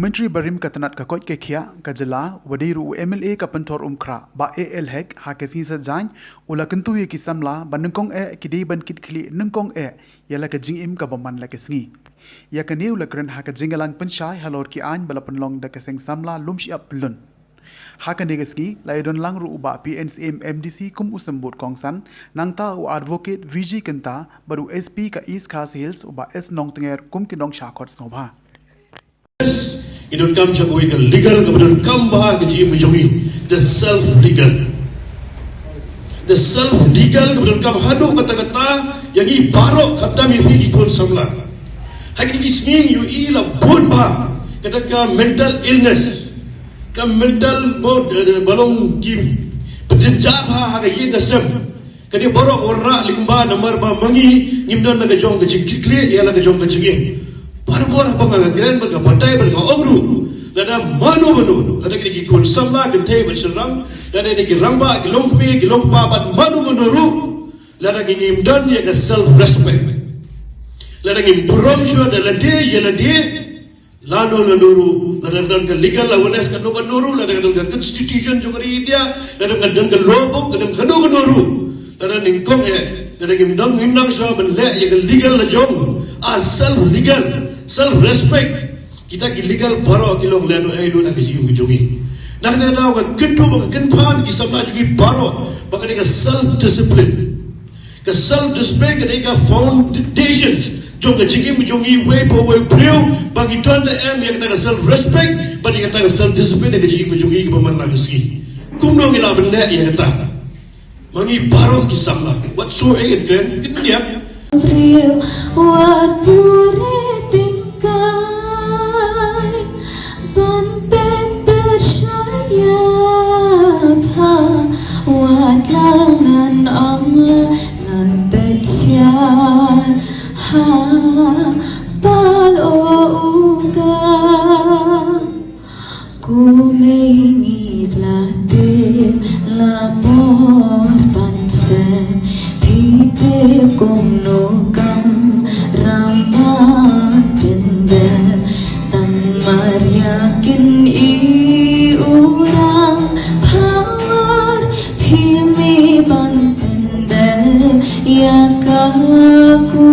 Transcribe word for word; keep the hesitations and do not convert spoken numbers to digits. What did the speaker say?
Myntri barim ka tnat ka koit ka khiah ka jylla uba dei ruh u M L A ka Pynthor Umkhrah, Bah A L Hek, ha ka sngi Saitjaiñ u la kyntu ïa ki samla ba nyngkong eh ki dei ban kit khlieh nyngkong eh ïa la ka jingim kaba man la ka sngi. Ïa kane u la kren ha ka jingïalang pynshai halor ki aiñ ba la pynlong da ka seng samla lum shyiap pyllun. Ha kane ka sngi la ïadon lang ruh u Bah P N Syiem, M D C, kum u symbud kongsan, nangta u Advocate V G Kynta bad u S P ka East Khasi Hills, u Bah S Nongtnger, kum ki nongshah khot sngewbha. Ngi donkam sha kawei ka legal kaba donkam bha ha ka jingim ka jong ngi. The self legal. The self legal kaba donkam haduh katta katta ïa ngi baroh, khamtam ïa phi ki khun samla. Ha kine ki sngi ngi ïohi la bun bha kata ka mental illness, ka mental mo-, eh, ba long ki pynjynjar bha ha ka ïing ka sem. Kane baroh ka wanrah lyngba namar ba ma ngi ngim don la ka jong ka jingkitkhlieh ïa la ka jong ka jingim. Barabor haba nga kren bad nga batai bad nga ong ruh, lada mano mano, lada kine ki khun samla kynthei bad shynrang, lada kine ki rangbah, ki longkmie, ki longkpa bad mano mano ruh, lada ki ngim don ïa ka self respect, lada ngim burom shuh da lade ïa lade, lano lano ruh, lada ka don ka legal awareness kano kano ruh, lada ka don ka constitution jong ka ri India, lada ka don ka law book, ka don kano kano ruh, lada nyngkong eh, lada ngim don, ngim nang shuwa ban leh ïa ka legal la jong, a self legal, self respect. Kita ki legal baroh ki long lehnohei lut ha ka jingim ka jong ngi. Na kata ka daw nga kyntu bad nga kynpham ïa ki samla jong ngi baroh ba ka dei ka self discipline. Ka self discipline ka dei ka foundation jong ka jingim ka jong ngi uwei pa uwei u briew, ba ngi don ne em ïa kata ka self respect bad ïa kata ka self discipline ha ka jingim ka jong ngi kaba man la ka sngi. Kumno ngi lah ban leh ïa kata? Ma ngi baroh ki samla, wat shu ïa kren kin ïa. Briew wat buhrieh tyngkai ban pynpyrshah ïa pha, wat la ngan ong la ngan pynshai ha pal o u ka. Kumne ngi pla te la por ban sem, phi te kumno kam ram ban pyndem, tang mar ïa kin i u rang phawar, phi mi ban pyndem ïa ka ku